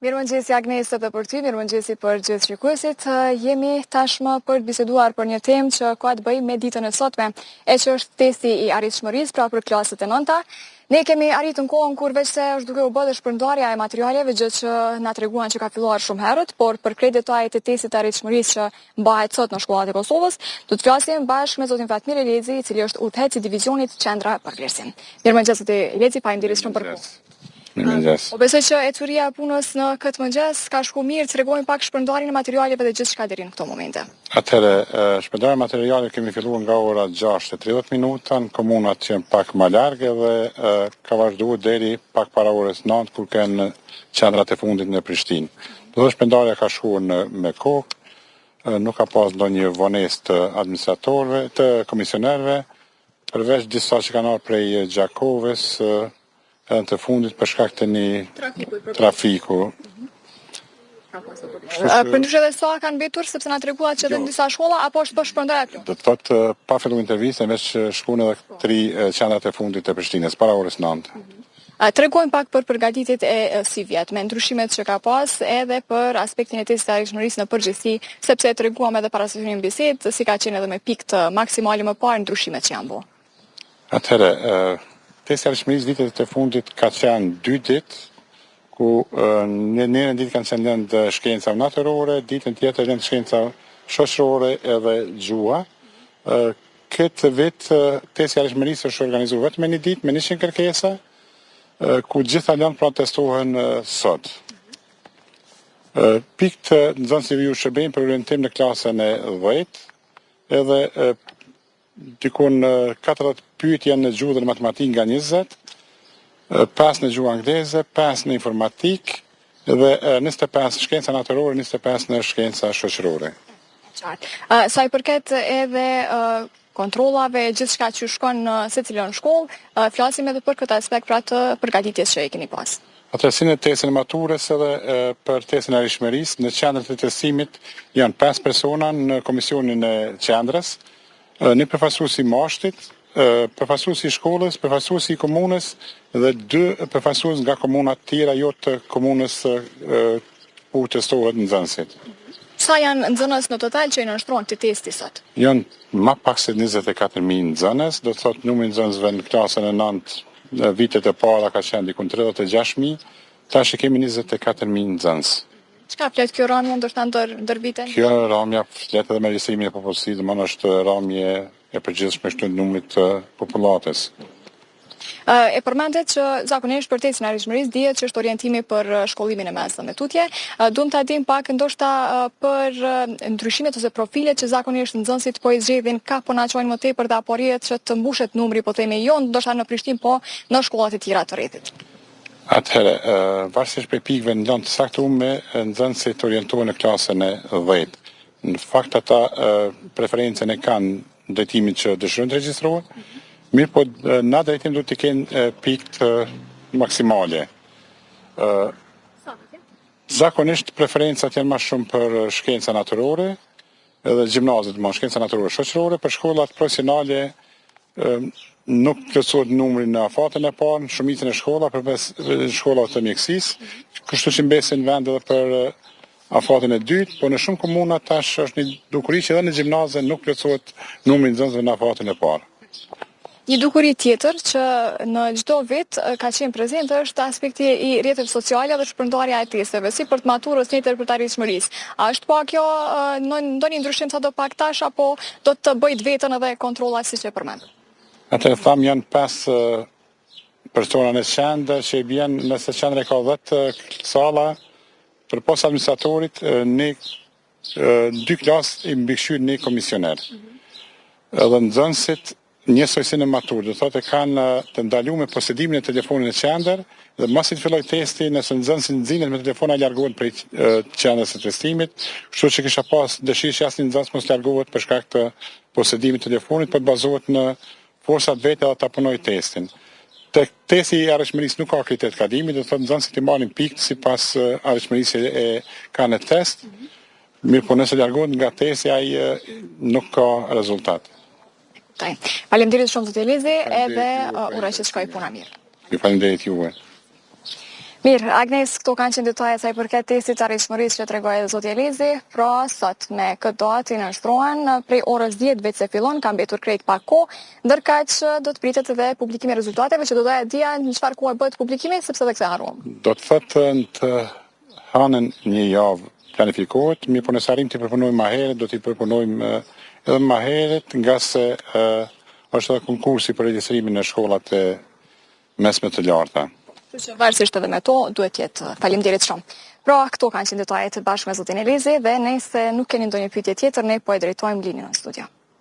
Mirëmëngjesi Agnes edhe për ty, mirëmëngjesi për gjithë shikuesit. Jemi tashmë për të biseduar për një temë që ka të bëjë me ditën e sotme, e që është testi i arritshmërisë, pra për klasët e nënta. Ne kemi arritur në kohën kur veçse është duke u bë dhe shpërndarja e materialeve, gjë që na treguan që ka filluar shumë herët, por për krejt detajet e testit të arritshmërisë që mbahet sot në shkollat e Kosovës, do të flasim bashkë me zotin Fatmir Elezi, i cili është udhëheqës i divizionit Qendra për Vlerësim. Mirëmëngjes zoti Elezi, faleminderit shumë për kohë. Mirëmëngjes. Po besoj që ecuria e punës në këtë mëngjes ka shku mirë, tregojmë pak shpërndarjen e materialeve dhe gjithçka deri në këto momente. Atëherë, shpërndarjen e materialeve kemi filluar nga ora 6:30 minuta në komunat që janë pak më larg edhe ka vazhduar deri pak para orës 9 kur kanë qendrat e fundit në Prishtinë. Do të shpërndarja ka shkuar në me kohë, nuk ka pas ndonjë vonesë të administratorëve, të komisionerëve, përveç disa që kanë ardhur prej Gjakovës, edhe në të fundit për shkak të një trafiku. Përndryshe edhe sa kanë mbetur, sepse na treguat që edhe në jo. disa shkolla, apo është po shpërndarja e plotë? Do të thotë, pa fillu intervistën, veç shkun edhe po. tri qendrat e fundit të Prishtinës, para orës 9. Mhm. Tregojmë pak për përgatitjet e sivjet, me ndryshimet që ka pas edhe për aspektin e testit të arritshmërisë në përgjithësi, sepse e treguam edhe para se të hynim në bisedë, si ka qenë edhe me pikët maksimale më parë ndryshimet që janë bo. Atëherë, testi i arritshmërisë vitet e fundit ka qenë dy ditë, ku në njërën ditë kanë qenë lëndë shkencave natyrore, ditën tjetër lëndë shkencave shoqërore edhe gjuha. Këtë vit testi i arritshmërisë është organizuar vetëm me një ditë, me 100 kërkesa, ku gjitha lëndët pra testohen sot. Pikët nxënësve ju shërbejnë për orientim në klasën e 10, edhe Dikun 40 pyetje në gjuhë dhe në matematikë nga 20, 5 në gjuhë angleze, 5 në informatikë dhe 25 në shkenca natyrore, 25 në shkenca shoqërore. Qartë. Sa i përket edhe kontrollave, gjithçka që shkon në secilën shkollë, flasim edhe për këtë aspekt pra të përgatitjes që e keni pas. Atëherë si në testin e maturës edhe për testin e arritshmërisë, në qendër të testimit janë 5 persona në komisionin e qendrës, një përfaqësues i MASHT-it, përfaqësuesi i shkollës, përfaqësuesi i komunës dhe dy përfaqësues nga komunat tjera jo të komunës ku testohet nxënësit. Sa janë nxënës në total që i nënshtrohen këtij testi sot? Janë ma pak se 24.000 nxënës, do të thotë numri i nxënësve në klasën e 9 në vitet e para ka qenë diku 36.000, tash e kemi 24.000 nxënës. Çka flet kjo ramje ndoshta ndër ndër vite? Kjo ramja flet edhe me regjistrimin e popullsisë, domethënë është ramje e përgjithshme kështu e numrit të popullatës. E përmendet që zakonisht për testin e arritshmërisë dihet që është orientimi për shkollimin e mesëm e tutje. Duam ta dim pak ndoshta për ndryshimet ose profilet që zakonisht nxënësit po i zgjedhin, ka po na çojnë më tepër dhe apo rrihet që të mbushet numri, po themi jo ndoshta në Prishtinë, po në shkollat e tjera të rrethit. Atëherë, varësisht prej pikëve në lëndë të caktume, nxënësit orientohen në klasën e 10. Në fakt ata preferencën e kanë drejtimin që dëshirojnë të regjistrohen, mirëpo në atë drejtim duhet të kenë pikët maksimale. Zakonisht preferencat janë më shumë për shkenca natyrore, edhe gjimnazet, më shkenca natyrore shoqërore, për shkollat profesionale nuk plotësohet numri në afatin e parë, në shumicën e shkollave, përveç shkollave të mjekësisë, kështu që mbesin vend edhe për afatin e dytë, por në shumë komuna tash është një dukuri që edhe në gjimnaze nuk plotësohet numri i nxënësve në afatin e parë. Një dukuri tjetër që në çdo vit ka qenë prezente është aspekti i rrjeteve sociale dhe shpërndarja e testeve, si për të maturës, njëjtë për të arritshmërisë. A është pa kjo ndonjë ndryshim sado pak tash apo do të bëjë të vetën edhe kontrolla siç e përmendëm? Atëherë thamë janë 5 persona në qendër që i bjen nëse qendra ka 10 salla, përpos administratorit, një dy klasë i mbikëqyr një komisioner. Mhm. Edhe nxënësit njësoj si në maturë, do thotë e kanë të ndaluar posedimin e telefonit në qendër dhe masi të filloj testi, nëse nxënësi nxihet me telefon ai largohet prej qendrës së testimit, kështu që kisha pas dëshirë që asnjë nxënës mos largohet për shkak të posedimit të telefonit, por të bazohet në forcat vete dhe ta punojë testin. Tek testi i arritshmërisë nuk ka kriter kalimi, do të thotë nxënësit i marrin pikët sipas arritshmërisë që e kanë në test. Mirëpo nëse largohet nga testi ai nuk ka rezultat. Kuptoj. Faleminderit shumë zoti Elezi, edhe uroj që të shkojë puna mirë. Ju faleminderit juve. Mirë, Agnes, këto kanë qenë detajet sa i përket testit të arritshmërisë që tregoi edhe zoti Elezi, pra sot me këtë datë i nënshtrohen prej orës 10 veç se fillon, ka mbetur krejt pak kohë, ndërkaq do të pritet edhe publikimi i rezultateve që do doja të dija në çfarë kohe bëhet publikimi, sepse edhe këtë e harruam. Do të thotë të hanën një javë planifikohet, mirëpo nëse arrijmë t'i përpunojmë ma herët, do t'i përpunojmë edhe ma herët, ngase është edhe konkursi për regjistrimin në shkollat e mesme të larta. Kështu që varësisht edhe me to duhet të jetë. Faleminderit shumë. Pra, këto kanë qenë detajet bashkë me zotin Elezi dhe nëse nuk keni ndonjë pyetje tjetër, ne po e drejtojmë linjën në studio.